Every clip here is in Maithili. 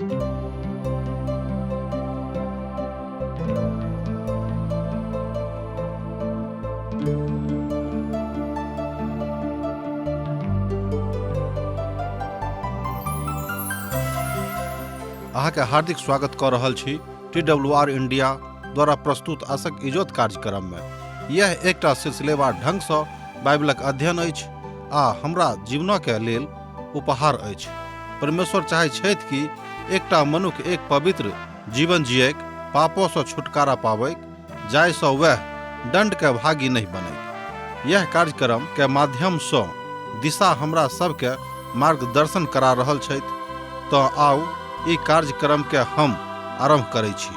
अहाँके हार्दिक स्वागत कऽ रहल छी टी डब्ल्यू आर इंडिया द्वारा प्रस्तुत आशक इजोत कार्यक्रममे। यह एकटा सिलसिलेवार ढंगसँ बाइबलक अध्ययन अछि आ हमरा जीवनके लेल उपहार अछि। परमेश्वर चाहै छथि कि एकटा मनुख एक पवित्र जीवन जियैक, पापोसँ छुटकारा पाबैक, जाहिसँ वएह दण्डके भागी नहि बनैक। यह कार्यक्रम के माध्यमसँ दिशा हमरा सबके मार्गदर्शन करा रहल छथि। तँ आउ ई कार्यक्रम के हम आरम्भ करै छी।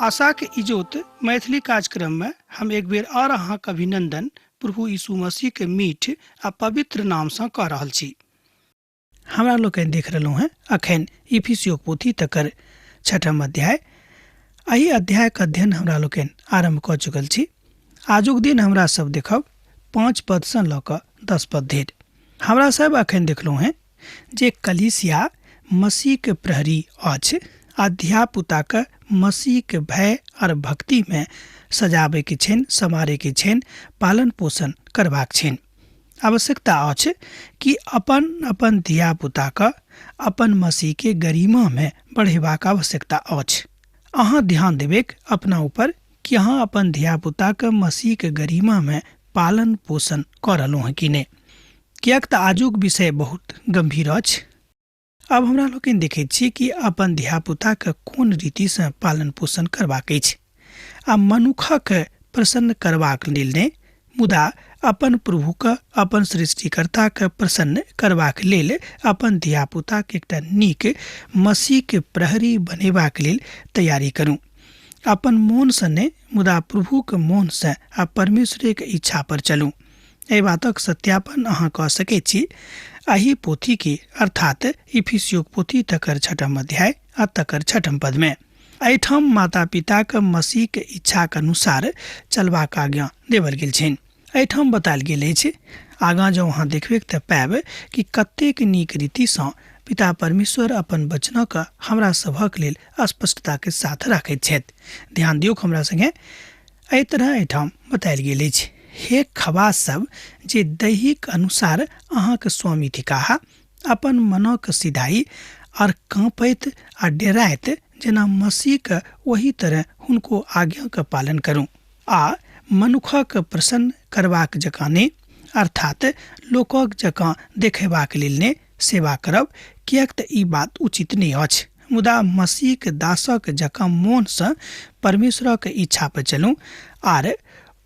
आशाक इजोत मैथिली कार्यक्रम में हम एक बेर और अहाँक अभिनंदन प्रभु यीशु मसीह के मीठ आ पवित्र नाम सँ कऽ रहल छी। हमरा लोकनि देख रहलहुँ हेँ अखन इफिसियोक पोथी तकर छठम अध्याय। एहि अध्यायक अध्ययन हमरा लोकनि आरम्भ कऽ चुकल छी। आजुक दिन हमरा सब देखब 5 पद सँ लऽ कऽ 10 पद धरि। हमरा सब अखन देखलहुँ हेँ जे कलीसिया मसीहके प्रहरी अछि आ धियापुताके मसीहके भय और भक्तिमे सजाबैके छनि, सम्हारैके छनि, पालन पोषण करबाक छनि। आवश्यकता अछि कि अपन अपन धियापुताके अपन मसीहके गरिमामे बढ़ेबाक आवश्यकता अछि। अहाँ ध्यान देबैक अपना ऊपर कि अहाँ अपन धियापुताके मसीहके गरिमामे पालन पोषण कऽ रहलहुँ हँ कि नहि, किएक तऽ आजुक विषय बहुत गम्भीर अछि। आब हमरा लोकनि देखैत छी कि अपन धियापुताके कोन रीतिसँ पालन पोषण करबाक अछि आ मनुखक प्रसन्न करबाक लेल नहि, मुदा अपन प्रभुके, अपन सृष्टिकर्ताके प्रसन्न करबाक लेल अपन धियापुताके एकटा नीक मसीहके प्रहरी बनेबाक लेल तैयारी करू। अपन मोनसँ नहि, मुदा प्रभुके मोनसँ आ परमेश्वरेके इच्छा पर चलू। एहि बातक सत्यापन अहाँ कऽ सकैत छी एहि पोथीके, अर्थात इफिसियोक पोथी तकर छठम अध्याय आ तकर छठम पदमे। एहिठाम माता पिताके मसीहके इच्छाके अनुसार चलबाक आज्ञा देवल गेल छनि। एहिठाम बतायल गेल अछि, आगाँ जँ अहाँ देखबैक तऽ पायब कि कतेक नीक रीतिसँ पिता परमेश्वर अपन वचनक हमरा सभक लेल स्पष्टताके साथ राखैत छथि। ध्यान दियौक हमरा संगे, एहि तरह एहिठाम बतायल गेल अछि, हे खवास सब जे दैहिक अनुसार अहाँके स्वामी थिकाह, अपन मनक सिधाई और काँपैत आ डेराइत जेना मसीहके ओही तरह हुनको आज्ञाके पालन करू आ मनुखक प्रसन्न करबाक जकाँ नहि, अर्थात लोकक जकाँ देखेबाक लेल नहि सेवा करब, किएक तऽ ई बात उचित नहि अछि, मुदा मसीहक दासक जकाँ मोनसँ परमेश्वरक इच्छा पर चलू आर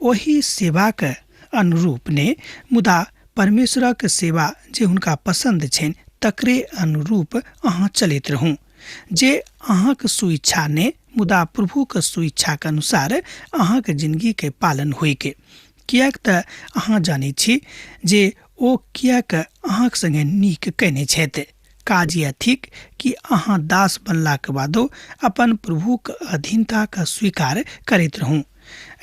ओहि सेवाक अनुरूप नहि, मुदा परमेश्वरक सेवा जे हुनका पसन्द छनि तकरे अनुरूप अहाँ चलैत रहू, जे अहाँक सुइच्छा नहि मुदा प्रभुक सुइच्छाक अनुसार अहाँक जिंदगीके पालन होइके, किएक तऽ अहाँ जानैत छी जे ओ किएक अहाँक संगे नीक कयने छथि। काज यैह थिक कि अहाँ दास बनलाक बादो अपन प्रभुक अधीनताक स्वीकार करैत रहू।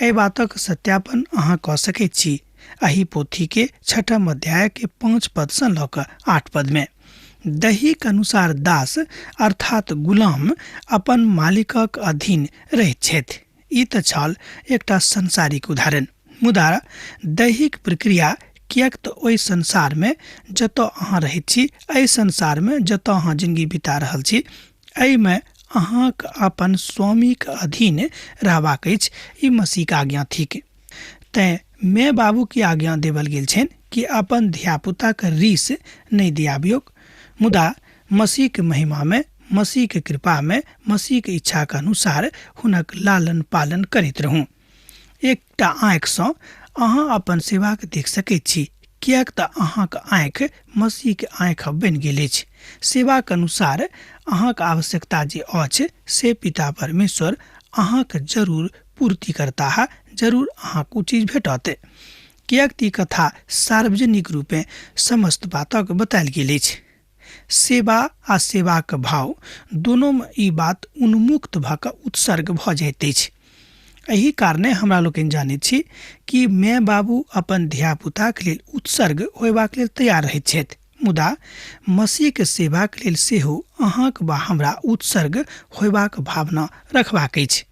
एहि बातक सत्यापन अहाँ कऽ सकैत छी एहि पोथीके छठम अध्यायके 5 पदसँ लऽ कऽ 8 पदमे। दैहिक अनुसार दास अर्थात गुलाम अपन मालिकक अधीन रहैत छथि। ई तऽ छल एकटा सांसारिक उदाहरण, मुदा दैहिक प्रक्रिया किएक तऽ ओहि संसारमे जतऽ अहाँ रहैत छी, एहि संसारमे जतऽ अहाँ जिंदगी बिता रहल छी, एहिमे अहाँक अपन स्वामीक अधीन रहबाक अछि। ई मसीहक आज्ञा थिक। तैँ माय बाबूके आज्ञा देवल गेल छनि कि अपन धियापुताके रीस नहि दियाबियौक, मुदा मसीहके महिमामे, मसीहके कृपामे, मसीहके इच्छाके अनुसार हुनक लालन पालन करैत रहू। एकटा आँखिसँ अहाँ अपन सेवाके देख सकैत छी, किएक तऽ अहाँक आँखि मसीहके आँखि बनि गेल अछि। सेवाके अनुसार अहाँक आवश्यकता जे अछि से पिता परमेश्वर अहाँक जरूर पूर्ति करताह, जरूर अहाँक ओ चीज भेटत, किएक तऽ ई कथा सार्वजनिक रूपेँ समस्त बातक बतायल गेल अछि। सेवा आ सेवाक भाव दोनोमे ई बात उन्मुक्त भऽ कऽ उत्सर्ग भऽ जाइत अछि। एहि कारणे हमरा लोकनि जानैत छी कि माय बाबू अपन धियापुताक लेल उत्सर्ग होयबाक लेल तैयार रहैत छथि, मुदा मसीहके सेवाक लेल सेहो अहाँक वा हमरा उत्सर्ग होयबाक भावना रखबाक अछि।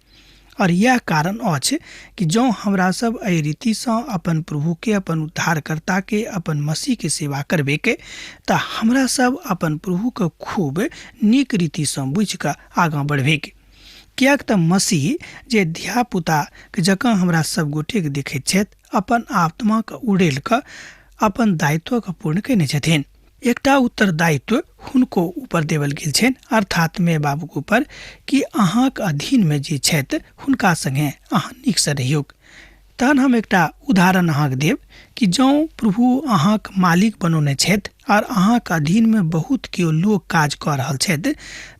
आओर इएह कारण अछि कि जँ हमरा सब एहि रीतिसँ अपन प्रभुके, अपन उद्धारकर्ताके, अपन मसीहके सेवा करबैके तऽ हमरा सब अपन प्रभुके खूब नीक रीतिसँ बुझि कऽ आगाँ बढ़बैक। किएक तऽ मसीह जे धियापुताके जकाँ हमरा सब गोटेके देखैत छथि, अपन आत्माके उड़ेल कऽ अपन दायित्वके पूर्ण कयने छथिन। एकटा उत्तरदायित्व हुनको ऊपर देवल गेल छनि, अर्थात माय बाबूके ऊपर, कि अहाँके अधीनमे जे छथि हुनका सङ्गे अहाँ नीकसँ रहियौक। तहन हम एकटा उदाहरण अहाँके देब कि जँ प्रभु अहाँके मालिक बनौने छथि आओर अहाँके अधीनमे बहुत केओ लोक काज कऽ रहल छथि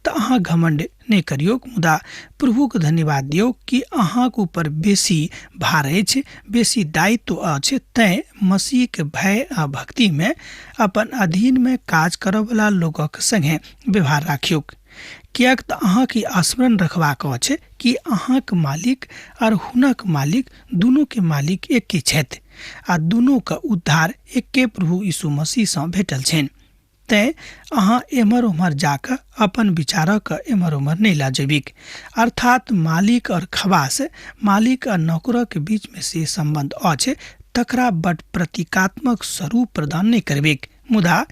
तऽ अहाँ घमण्ड नहि करियौक, मुदा प्रभुके धन्यवाद दियौ कि अहाँके ऊपर बेसी भार अछि, बेसी दायित्व अछि। तैँ मसीहके भय आ भक्तिमे अपन अधीनमे काज करऽवला लोकक सङ्गे व्यवहार राखियौक। किएक तऽ अहाँके स्मरण रखबाक अछि कि अहाँके मालिक आओर हुनक मालिक दुनूके मालिक एके छथि आ दुनूके उद्धार एके प्रभु यीशु मसीहसँ भेटल छनि। तैँ अहाँ एम्हर ओम्हर जाकऽ अपन विचारक एम्हर ओम्हर नहि लऽ जेबिक। अर्थात मालिक और खवास, मालिक आ नौकरक बीचमे से सम्बन्ध अछि तकरा बड प्रतीकात्मक स्वरूप प्रदान नहि करबैक, मुदा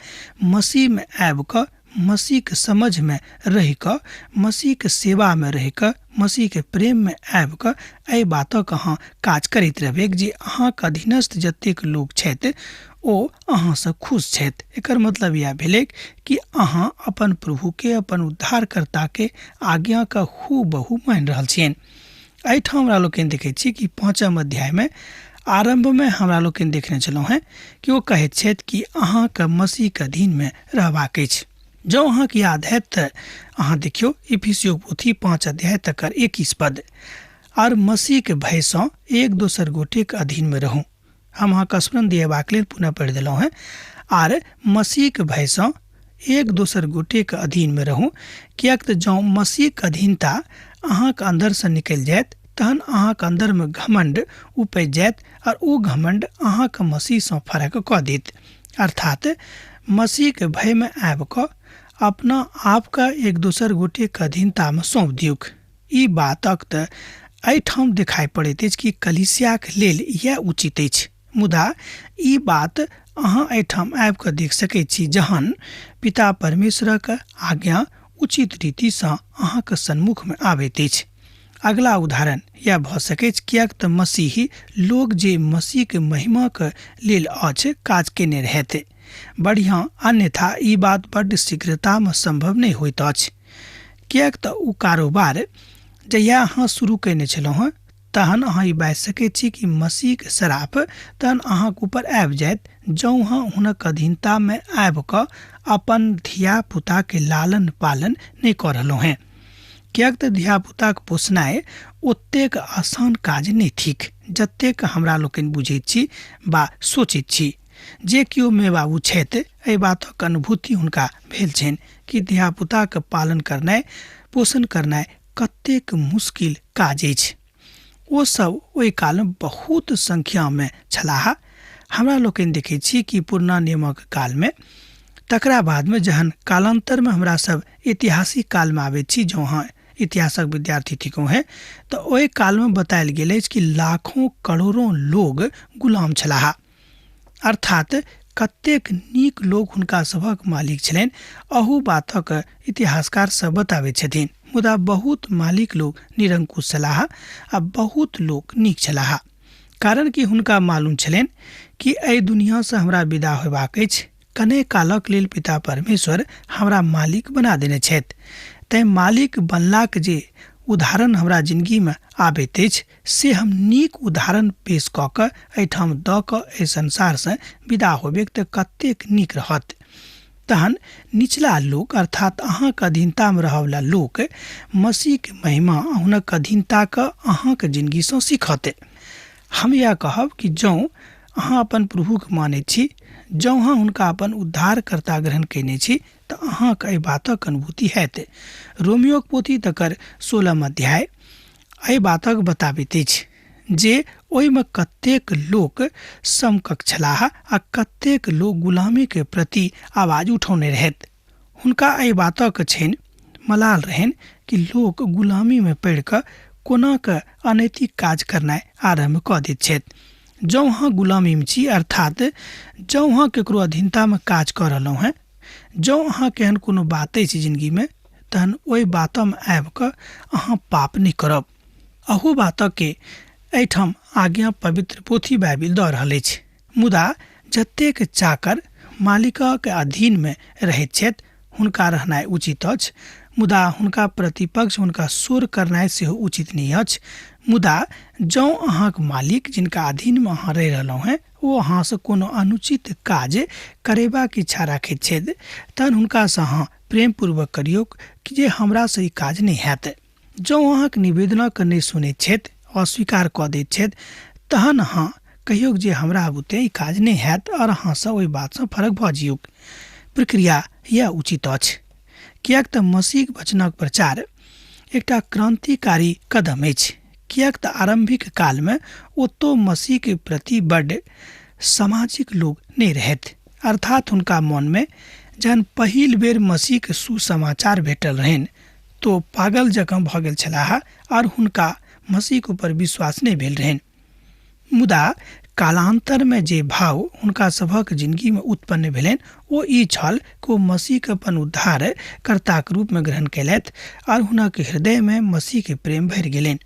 मसीहमे आबि कऽ मसीहके समझमे रहि कऽ, मसीहके सेवामे रहि कऽ, मसीहके प्रेममे आबि कऽ एहि बातक अहाँ काज करैत रहबैक जे अहाँके अधीनस्थ जतेक लोक छथि ओ अहाँसँ खुश छथि। एकर मतलब इएह भेलैक कि अहाँ अपन प्रभुके, अपन उद्धारकर्ताके आज्ञाके हूबहू मानि रहल छियनि। एहिठाम हमरा लोकनि देखैत छी कि 5 अध्यायमे आरम्भमे हमरा लोकनि देखने छलहुँ हेँ कि ओ कहैत छथि कि अहाँके मसीहके अधीनमे रहबाक अछि। जँ अहाँके याद हैत तऽ अहाँ देखियौ इफिसियो पोथी 5 अध्याय तकर 21 पद, आर मसीहके भयसँ एक दोसर गोटेके अधीनमे रहू। हम अहाँके स्मरण दिएबाक लेल पुनः पढ़ि देलहुँ हेँ, आर मसीहके भयसँ एक दोसर गोटेके अधीनमे रहू, किएक तऽ जँ मसीहके अधीनता अहाँके अन्दरसँ निकलि जायत तहन अहाँके अन्दरमे घमण्ड उपजि जायत आओर ओ घमण्ड अहाँके मसीहसँ फरक कऽ देत। अर्थात मसीहके भयमे आबि कऽ अपना आपके एक दोसर गोटेके अधीनतामे सौंप दियौक। ई बातक तऽ एहिठाम देखाइ पड़ैत अछि कि कलीसियाके लेल इएह उचित अछि, मुदा ई बात अहाँ एहिठाम आबि कऽ देख सकैत छी जहन पिता परमेश्वरक आज्ञा उचित रीतिसँ अहाँके सन्मुखमे आबैत अछि। अगला उदाहरण यह भऽ सकैछ, किएक तऽ मसीही लोक जे मसीहके महिमाके लेल अछि काज केने रहथि बढ़िआँ, अन्यथा ई बात बड्ड शीघ्रतामे सम्भव नहि होइत अछि। किएक तऽ ओ कारोबार जहिया अहाँ शुरू कयने छलहुँ हेँ तहन अहाँ ई बाजि सकैत छी कि मसीहके श्राप तहन अहाँके ऊपर आबि जायत जँ अहाँ हुनक अधीनतामे आबि कऽ अपन धियापुताके लालन पालन नहि कऽ रहलहुँ हेँ। किएक तऽ धियापुताके पोसनाइ ओतेक आसान काज नहि थिक जतेक हमरा लोकनि बुझैत छी वा सोचैत छी। जे केओ माय बाबू छथि एहि बातक अनुभूति हुनका भेल छनि कि धियापुताके पालन करनाइ, पोषण करनाइ कतेक मुश्किल काज अछि। ओ सब ओहि कालमे बहुत संख्यामे छलाह। हमरा लोकनि देखै छी कि पुरना नियमक कालमे, तकरा बादमे जहन कालान्तरमे हमरा सब ऐतिहासिक कालमे आबैत छी, जँ अहाँ इतिहासक विद्यार्थी थिकहुँ हेँ, तऽ ओहि कालमे बतायल गेल अछि कि लाखों करोड़ों लोग गुलाम छलाह। अर्थात कतेक नीक लोक हुनका सभक मालिक छलनि अहू बातक इतिहासकार सब बताबैत छथिन। मुदा बहुत मालिक लोक निरंकुश छलाह आ बहुत लोक नीक छलाह, कारण कि हुनका मालूम छलनि कि एहि दुनियासँ हमरा विदा होयबाक अछि, कने कालक लेल पिता परमेश्वर हमरा मालिक बना देने छथि। तैँ मालिक बनलाक जे उदाहरण हमरा जिनगीमे आबैत अछि से हम नीक उदाहरण पेश कऽ कऽ एहिठाम दऽ कऽ एहि संसारसँ विदा होबेक तऽ कतेक नीक रहत। तहन निचला लोक अर्थात अहाँके अधीनतामे रहयवला लोक मसीहके महिमा हुनक अधीनताके अहाँके जिनगीसँ सीखत। हम इएह कहब कि जँ अहाँ अपन प्रभुके मानैत छी, जँ अहाँ हुनका अपन उद्धारकर्ता ग्रहण कयने छी तऽ अहाँके एहि बातक अनुभूति हैत। रोमियोक पोथी तकर 16 अध्याय एहि बातक बताबैत अछि जे ओहिमे कतेक लोक समकक्ष छलाह आ कतेक लोक गुलामीके प्रति आवाज उठौने रहथि। हुनका एहि बातक छनि मलाल रहनि कि लोक गुलामीमे पड़ि कऽ कोना कऽ अनैतिक काज करनाइ आरम्भ कऽ दैत छथि। जँ अहाँ गुलामीमे छी, अर्थात जँ अहाँ ककरो अधीनतामे काज कऽ रहलहुँ हेँ, जँ अहाँके एहन कोनो बात अछि जिनगीमे, तहन ओहि बातमे आबि कऽ अहाँ पाप नहि करब। अहू बातके एहिठाम आज्ञा पवित्र पोथी बाइबिल दऽ रहल अछि। मुदा जतेक चाकर मालिकक अधीनमे रहैत छथि हुनका रहनाइ उचित अछि, मुदा हुनका प्रतिपक्ष हुनका शोर करनाइ सेहो उचित नहि अछि। मुदा जँ अहाँक मालिक जिनका अधीनमे अहाँ रहि रहलहुँ हेँ ओ अहाँसँ कोनो अनुचित काज करेबाक इच्छा राखैत छथि तहन हुनकासँ अहाँ प्रेमपूर्वक करियौक जे हमरासँ ई काज नहि हैत। जँ अहाँक निवेदनक नहि सुनैत छथि, अस्वीकार कऽ दैत छथि, तहन अहाँ कहियौक जे हमरा बुते ई काज नहि हैत आओर अहाँसँ ओहि बातसँ फरक भऽ जियौक। प्रक्रिया यैह उचित अछि। किएक तँ मसीहक वचनक प्रचार एकटा क्रान्तिकारी कदम अछि। किएक तँ आरम्भिक कालमे ओतौ मसीहक प्रति बड्ड सामाजिक लोक नहि रहथि। अर्थात् हुनका मोनमे जहन पहिल बेर मसीहक सुसमाचार भेटल रहनि तो पागल जकाँ भऽ गेल छलाह आओर हुनका मसीहक ऊपर विश्वास नहि भेल रहनि। मुदा कालान्तरमे जे भाव हुनका सभक जिनगीमे उत्पन्न भेलनि ओ ई छल कि ओ मसीहके अपन उद्धार कर्ताक रूपमे ग्रहण कयलथि आओर हुनक हृदयमे मसीहके प्रेम भरि गेलनि।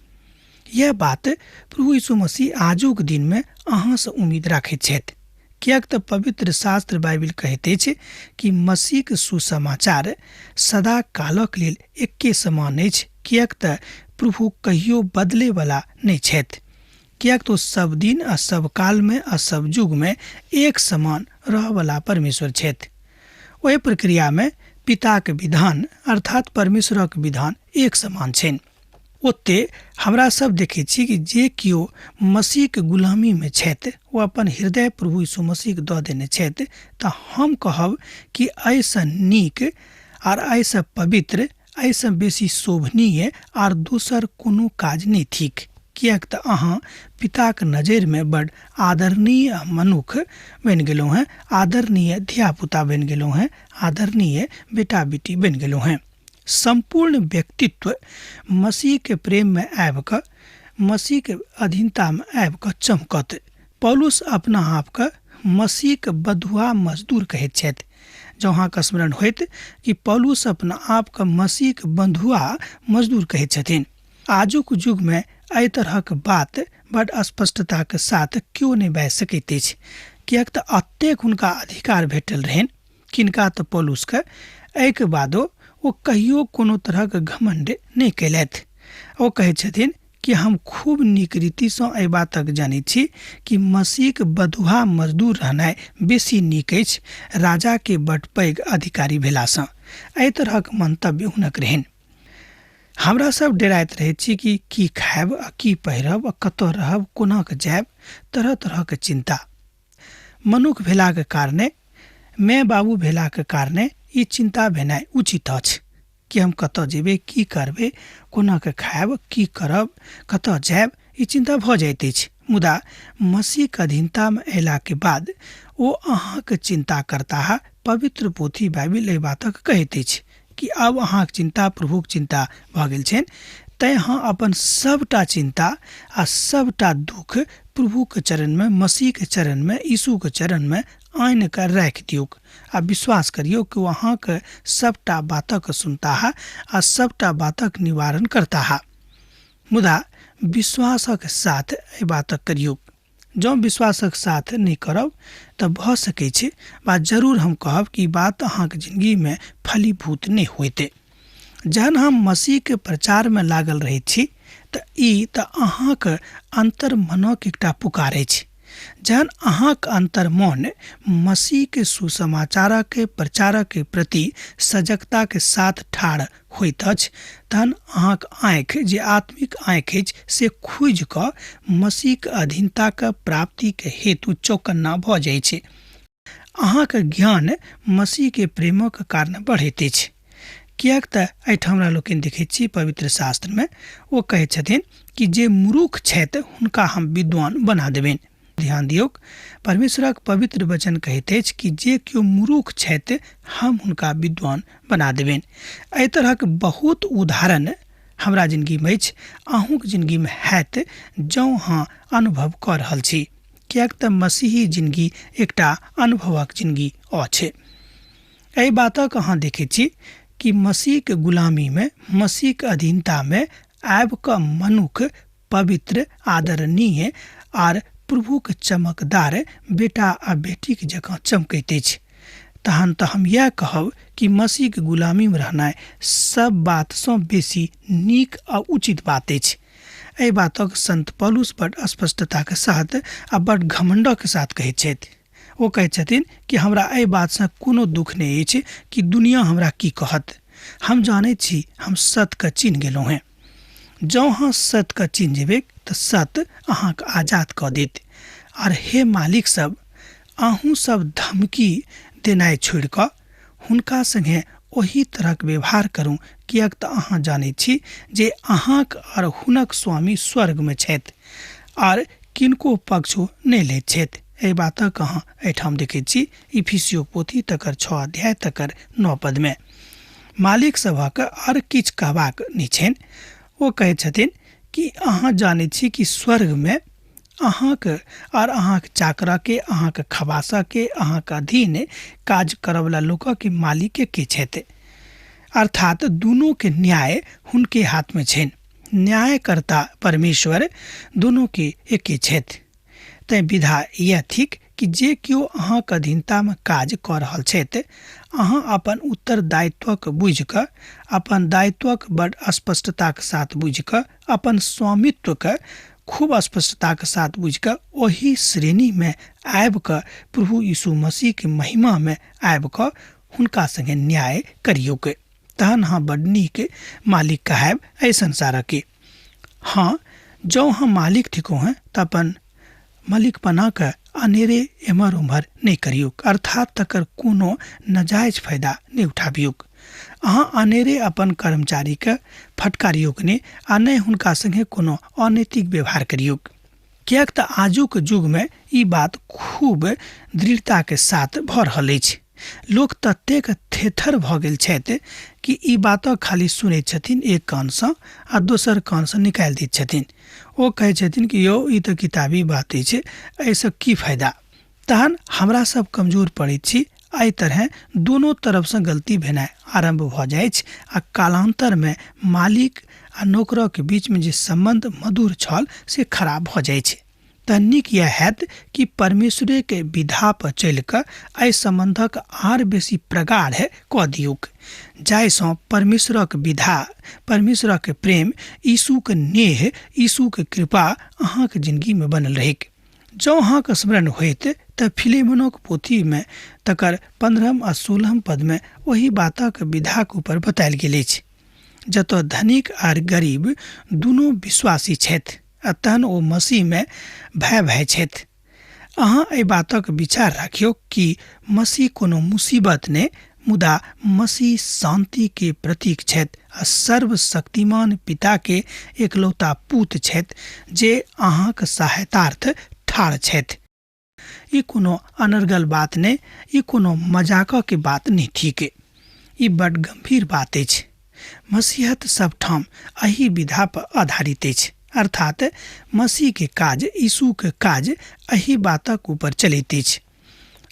यैह बात प्रभु यीशु मसीह आजुक दिनमे अहाँसँ उम्मीद राखैत छथि। किएक तऽ पवित्र शास्त्र बाइबिल कहैत अछि कि मसीहक सुसमाचार सदा कालक लेल एक्के समान अछि, किएक तऽ प्रभु कहियो बदलै वला नहि छथि। किएक तऽ ओ सब दिन आ सब कालमे आ सब युगमे एक समान रहऽ वला परमेश्वर छथि। ओहि प्रक्रियामे पिताक विधान अर्थात परमेश्वरक विधान एक समान छनि। ओते हमरा सब देखै छी कि जे केओ मसीहके गुलामीमे छथि ओ अपन हृदय प्रभु यीशु मसीहके दऽ देने छथि, तऽ हम कहब कि एहिसँ नीक आर एहिसँ पवित्र, एहिसँ बेसी शोभनीय आर दोसर कोनो काज नहि थिक। किएक तऽ अहाँ पिताक नजरिमे बड आदरणीय मनुख बनि गेलहुँ हेँ, आदरणीय धियापुता बनि गेलहुँ हेँ, आदरणीय बेटा बेटी बनि गेलहुँ हेँ। सम्पूर्ण व्यक्तित्व मसीहके प्रेममे आबि कऽ, मसीहके अधीनतामे आबि कऽ चमकत। पौलुस अपना आपके मसीहके बधुआ मजदूर कहैत छथि। जँ अहाँके स्मरण होइत कि पौलुस अपना आपके मसीहके बंधुआ मजदूर कहैत छथिन। आजुक युगमे एहि तरहक बात बड स्पष्टताके साथ केओ नहि बाजि सकैत अछि, किएक तऽ एतेक हुनका अधिकार भेटल रहनि। किनका तऽ पौलुसके। एहिके बादो ओ कहियो कोनो तरहक घमण्ड नहि कयलथि। ओ कहैत छथिन कि हम खूब नीक रीतिसँ एहि बातक जनैत छी कि मसीहक बधुआ मजदूर रहनाइ बेसी नीक अछि राजाके बड पैघ अधिकारी भेलासँ। एहि तरहक मंतव्य हुनक रहनि। हमरा सब डेराइत रहैत छी कि की खायब आ की पहिरब आ कतऽ रहब, कोना कऽ जायब, तरह तरहक चिन्ता। मनुख भेलाक कारणे, माय बाबू भेलाक कारणे ई चिन्ता भेनाइ उचित अछि कि हम कतऽ जेबै, की करबै, कोना कऽ खायब, की करब, कतऽ जायब, ई चिन्ता भऽ जाइत अछि। मुदा मसीहक अधीनतामे अयलाके बाद ओ अहाँक चिन्ता करताह। पवित्र पोथी बाइबिल एहि बातक कहैत अछि कि आब अहाँक चिन्ता प्रभुक चिन्ता भऽ गेल छनि, तैँ अहाँ अपन सभटा चिन्ता आ सभटा दुःख प्रभुक चरणमे, मसीहके चरणमे, यीशुके चरणमे आनि कऽ राखि दियौक आ विश्वास करियौ कि ओ अहाँक सभटा बातक सुनताह आ सभटा बातक निवारण करताह। मुदा विश्वासक साथ एहि बातक करियौक। जँ विश्वासक साथ नहि करब तऽ भऽ सकै छै वा जरूर हम कहब कि बात अहाँके जिनगीमे फलीभूत नहि होइत। जहन हम मसीहके प्रचारमे लागल रहैत छी तऽ ई तऽ अहाँक अन्तर्मनक एकटा पुकार अछि। जहन अहाँक अन्तर्मन मसीहके सुसमाचारक प्रचारक प्रति सजगताके साथ ठाढ़ होइत अछि, तहन अहाँक आँखि जे आत्मिक आँखि अछि से खुजि कऽ मसीहक अधीनताक प्राप्तिक हेतु चौकन्ना भऽ जाइत छै। अहाँक ज्ञान मसीहके प्रेमक कारण बढ़ैत अछि, किएक तऽ एहिठाम हमरा लोकनि देखैत छी पवित्र शास्त्रमे ओ कहैत छथिन कि जे मूर्ख छथि हुनका हम विद्वान बना देबनि। ध्यान दियौक, परमेश्वरक पवित्र वचन कहैत अछि कि जे केओ मूर्ख छथि हम हुनका विद्वान बना देबनि। एहि तरहक बहुत उदाहरण हमरा जिनगीमे अछि, अहूँके जिनगीमे हैत जँ अहाँ अनुभव कऽ रहल छी, किएक तऽ मसीही जिनगी एकटा अनुभवक जिनगी अछि। एहि बातक अहाँ देखैत छी कि मसीहके गुलामीमे, मसीहके अधीनतामे आबि कऽ मनुख पवित्र, आदरणीय आर प्रभुक चमकदार बेटा आ बेटीक जकाँ चमकैत अछि। तहन तऽ हम इएह कहब कि मसीहके गुलामीमे रहनाइ सब बातसँ बेसी नीक आ उचित बात अछि। एहि बातक संत पौलुस बड स्पष्टताके साथ आ बड घमंडके साथ कहैत छथि। ओ कहैत छथिन कि हमरा एहि बातसँ कोनो दुख नहि अछि कि दुनिया हमरा की कहत। हम जानैत छी हम सत्यके चिन्ह गेलहुँ हेँ। जँ अहाँ सत्यके चिन्ह जेबै तऽ सत्य अहाँके आजाद कऽ देत। आर हे मालिक सब, अहूँ सब धमकी देनाइ छोड़ि कऽ हुनका सङ्गे ओही तरहक व्यवहार करू, किएक तऽ अहाँ जानैत छी जे अहाँक आर हुनक स्वामी स्वर्गमे छथि आर किनको पक्ष ओ नहि लैत छथि। एहि बातक अहाँ एहिठाम देखैत छी इफिसियो पोथी तकर 6 अध्याय तकर 9 पदमे। मालिक सभक आर किछु कहबाक नहि छनि। ओ कहैत छथिन कि अहाँ जानैत छी कि स्वर्गमे अहाँक आर अहाँक चाकरके, अहाँक खबासके, अहाँक अधीन काज करऽवला लोकके मालिक के छथि। अर्थात दुनूके न्याय हुनके हाथमे छनि। न्यायकर्ता परमेश्वर दुनूके एके छथि। तैँ विधा इएह थिक कि जे केओ अहाँक अधीनतामे काज कऽ रहल छथि, अहाँ अपन उत्तरदायित्वक बुझि कऽ, अपन दायित्वक बड़ स्पष्टताक साथ बुझि कऽ, अपन स्वामित्वके खूब स्पष्टताक साथ बुझि कऽ ओहि श्रेणीमे आबि कऽ प्रभु यीशु मसीहके महिमामे आबि कऽ हुनका सङ्गे न्याय करियौक। तहन अहाँ बड नीक मालिक कहायब एहि संसारके। हँ, जँ अहाँ मालिक थिकहुँ हेँ तऽ अपन मालिकपनाके अनेरे एम्हर ओम्हर नहि करियौक, अर्थात तकर कोनो नजायज फायदा नहि उठाबियौक। अहाँ अनेरे अपन कर्मचारीके फटकारियौक नहि आ नहि हुनका सङ्गे कोनो अनैतिक व्यवहार करियौक, किएक तऽ आजुक युगमे ई बात खूब दृढ़ताके साथ भऽ रहल अछि। लोक ततेक थेथर भऽ गेल छथि कि ई बातक खाली सुनैत छथिन एक कानसँ आ दोसर कानसँ निकालि दैत छथिन। ओ कहै छथिन कि यौ ई तऽ किताबी बात अछि, एहिसँ की फायदा। तहन हमरा सब कमजोर पड़ैत छी। एहि तरहें दुनू तरफसँ गलती भेनाइ आरम्भ भऽ जाइछ आ कालान्तरमे मालिक आ नौकरक बीचमे जे सम्बन्ध मधुर छल से खराब भऽ जाइछ। तऽ नीक इएह हैत कि परमेश्वरेके विधा पर चलि कऽ एहि सम्बन्धक आर बेसी प्रगाढ़ कऽ दियौक, जाहिसँ परमेश्वरक विधा, परमेश्वरक प्रेम, यीशुक नेह, यीशुक कृपा अहाँक जिनगीमे बनल रहैक। जँ अहाँके स्मरण होइत तऽ फिलेमोनक पोथीमे तकर 15 आ 16 पदमे ओहि बातक विधाक ऊपर बतायल गेल अछि, जतऽ धनिक आर गरीब दुनू विश्वासी छथि आ तहन ओ मसीहमे भाय भाय छथि। अहाँ एहि बातक विचार राखियौ कि मसीह कोनो मुसीबत नहि, मुदा मसीह शान्तिके प्रतीक छथि आ सर्वशक्तिमान पिताके एकलौता पूत छथि जे अहाँक सहायतार्थ ठाढ़ छथि। ई कोनो अनर्गल बात नहि, ई कोनो मजाकके बात नहि थिक, ई बड गम्भीर बात अछि। मसीहत सबठाम एहि विधा पर आधारित अछि, अर्थात मसीहके काज, यीशुके काज एहि बातक ऊपर चलैत अछि।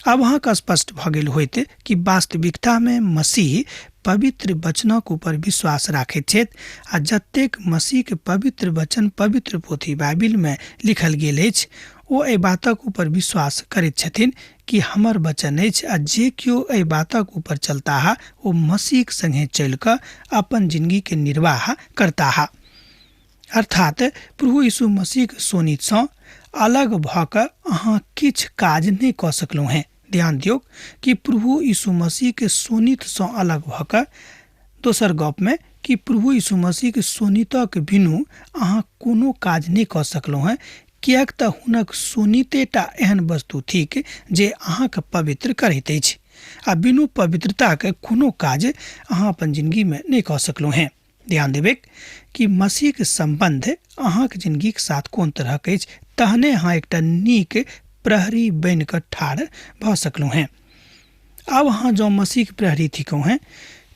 आब अहाँके स्पष्ट भऽ गेल होइत कि वास्तविकतामे मसीह पवित्र वचनक ऊपर विश्वास राखैत छथि आ जतेक मसीहके पवित्र वचन पवित्र पोथी बाइबिलमे लिखल गेल अछि ओ एहि बातक ऊपर विश्वास करैत छथिन कि हमर वचन अछि आ जे केओ एहि बातक ऊपर चलताह ओ मसीहक संगे चलि कऽ अपन जिनगीके निर्वाह करताह। अर्थात प्रभु यीशु मसीहक शोणितसँ अलग भऽ कऽ अहाँ किछु काज नहि कऽ सकलहुँ हेँ। ध्यान दियौक कि प्रभु यीशु मसीहके शोणितसँ अलग भऽ कऽ, दोसर गपमे कि प्रभु यीशु मसीहके शोणितक बिनु अहाँ कोनो काज नहि कऽ सकलहुँ हेँ, किएक तऽ हुनक शोणितेटा एहन वस्तु थिक जे अहाँके पवित्र करैत अछि। आ बिनु पवित्रताके कोनो काज अहाँ अपन जिन्दगीमे नहि कऽ सकलहुँ हेँ। ध्यान देबै कि मसीहके सम्बन्ध अहाँके जिन्दगीके साथ कोन तरहक अछि, तहने अहाँ एकटा नीक प्रहरी बनि कऽ ठाढ़ भऽ सकलहुँ हेँ। आब अहाँ जँ मसीहके प्रहरी थिकहुँ हेँ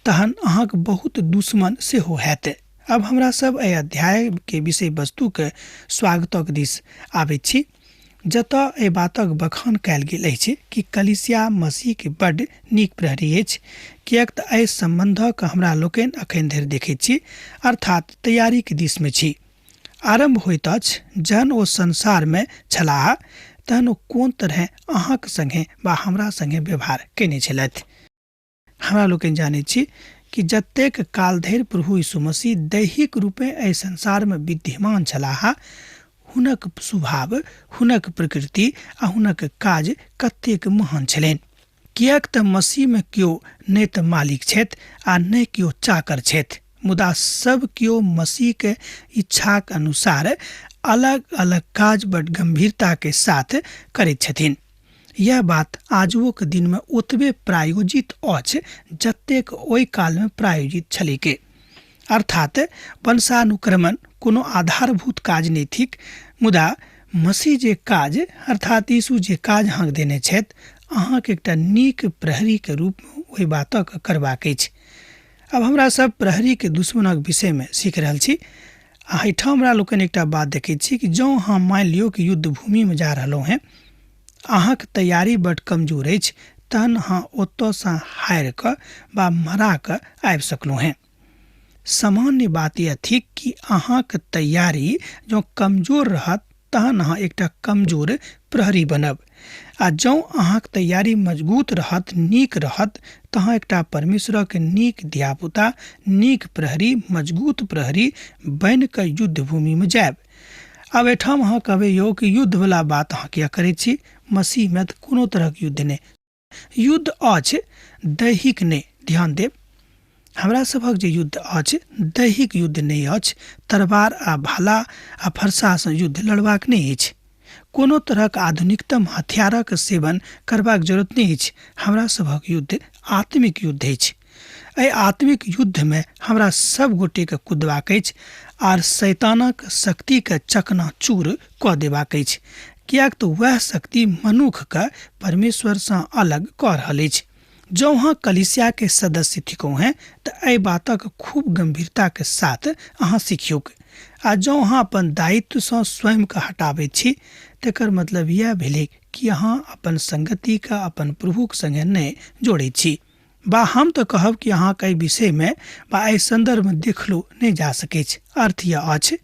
तहन अहाँके बहुत दुश्मन सेहो हैत। आब हमरा सब एहि अध्यायके विषय वस्तुके स्वागतक दिस आबैत छी, जतऽ एहि बातक बखान कयल गेल अछि कि कलीसिया मसीहके बड्ड नीक प्रहरी अछि, किएक तऽ एहि सम्बन्धक हमरा लोकनि अखन धरि देखैत छी, अर्थात तैयारीके दिसमे छी। आरम्भ होइत अछि जहन ओ संसारमे छलाह तहन ओ कोन तरहें अहाँक संगे वा हमरा संगे व्यवहार कयने छलथि। हमरा लोकनि जानैत छी कि जतेक काल धरि प्रभु यीशु मसीह दैहिक रूपेँ एहि संसारमे विद्यमान छलाह, हुनक स्वभाव, हुनक प्रकृति आ हुनक काज कतेक महान छलनि। किएक तऽ मसीहमे केओ नहि तऽ मालिक छथि आ नहि केओ चाकर छथि, मुदा सब केओ मसीहके इच्छाक अनुसार अलग अलग काज बड गंभीरताके साथ करैत छथिन। यह बात आजुओक दिनमे ओतबे प्रायोजित अछि जतेक ओहि कालमे प्रायोजित छलैक। अर्थात वंशानुक्रमण कोनो आधारभूत काज नहि थिक, मुदा मसीह जे काज अर्थात यीशु जे काज अहाँके देने छथि, अहाँके एकटा नीक प्रहरीके रूपमे ओहि बातक करबाक अछि। आब हमरा सब प्रहरीके दुश्मनक विषयमे सीख रहल छी। आ एहिठाम हमरा लोकनि एकटा बात देखैत छी कि जँ अहाँ मानि लियौ कि युद्ध भूमिमे जा रहलहुँ हेँ, अहाँके तैयारी बड्ड कमजोर अछि, तहन अहाँ ओतऽसँ हारि कऽ वा मरा कऽ आबि सकलहुँ हेँ। सामान्य बात यह थिक कि अहाँके तैयारी जँ कमजोर रहत तहन अहाँ एकटा कमजोर प्रहरी बनब, आ जँ अहाँके तैयारी मजबूत रहत, नीक रहत, तहन एकटा परमेश्वरक नीक धियापुता, नीक प्रहरी, मजबूत प्रहरी बनि कऽ युद्ध भूमिमे जायब। आब एहिठाम अहाँ कहबै यौ कि युद्धवला बात अहाँ किया करै छी, मसीहमे तऽ कोनो तरहक युद्ध नहि। युद्ध अछि दैहिक नहि। ध्यान देब, हमरा सभक जे युद्ध अछि दैहिक युद्ध नहि अछि। तरवार आ भाला आ फरसासँ युद्ध लड़बाक नहि अछि। कोनो तरहक आधुनिकतम हथियारक सेवन करबाक जरूरत नहि अछि। हमरा सभक युद्ध आत्मिक युद्ध अछि। एहि आत्मिक युद्धमे हमरा सब गोटेके कुदबाक अछि आर शैतानक शक्तिके चकनाचूर कऽ देबाक अछि, किएक तऽ वएह शक्ति मनुखके परमेश्वरसँ अलग कऽ रहल अछि। जँ अहाँ कलीसियाके सदस्य थिकहुँ हेँ तऽ एहि बातक खूब गंभीरताके साथ अहाँ सिखियौक। आ जँ अहाँ अपन दायित्वसँ स्वयंके हटाबैत छी तकर मतलब इएह भेलै कि अहाँ अपन संगतिके अपन प्रभुक संगे नहि जोड़ैत छी। बा हम तऽ कहब कि अहाँके एहि विषयमे बा एहि सन्दर्भमे देखलो नहि जा सकैछ। अर्थ यह अछि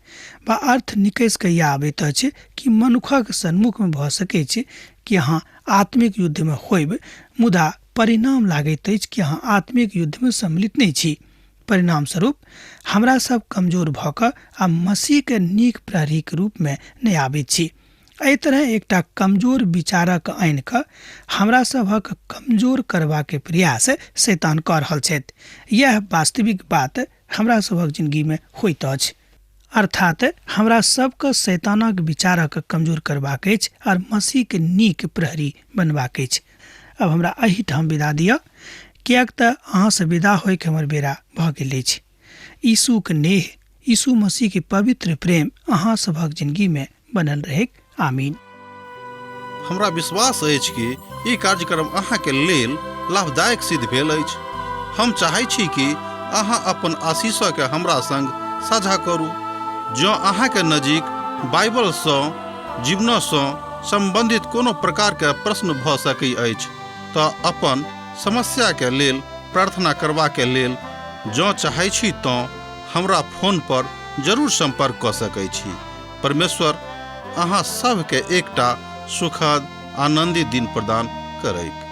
बा अर्थ निकसि कऽ इएह आबैत अछि कि मनुखक सन्मुखमे भऽ सकैछ कि अहाँ आत्मिक युद्धमे होयब, मुदा परिणाम लागैत अछि कि अहाँ आत्मिक युद्धमे सम्मिलित नहि छी। परिणाम स्वरूप हमरा सब कमजोर भऽ कऽ आ मसीहके नीक प्रहरीके रूपमे नहि आबैत छी। एहि तरह एकटा कमजोर विचारक आनि कऽ हमरा सभक कमजोर करबाके प्रयास शैतान कऽ रहल छथि। यह वास्तविक बात हमरा सभक जिंदगीमे होइत अछि। अर्थात हमरा सबके शैतानक विचारक कमजोर करबाक अछि आर मसीहके नीक प्रहरी बनबाक अछि। अब हमरा एहिठाम विदा दिअ, किएक तऽ अहाँसँ विदा होइके हमर बेरा भऽ गेल अछि। यीशुके नेह, यीशु मसीहके पवित्र प्रेम अहाँ सभक जिंदगीमे बनल रहैक। आमीन। हमरा विश्वास अछि कि ई कार्यक्रम अहाँके लेल लाभदायक सिद्ध भेल अछि। हम चाहै छी कि अहाँ अपन आशीषके हमरा संग साझा करू। जँ अहाँके नजीक बाइबलसँ जीवनसँ सम्बन्धित कोनो प्रकारके प्रश्न भऽ सकै अछि तऽ अपन समस्याके लेल प्रार्थना करबाके लेल जँ चाहै छी तँ हमरा फोन पर जरूर सम्पर्क कऽ सकै छी। परमेश्वर अहाँ सभके एकटा सुखद आनन्दित दिन प्रदान करैक।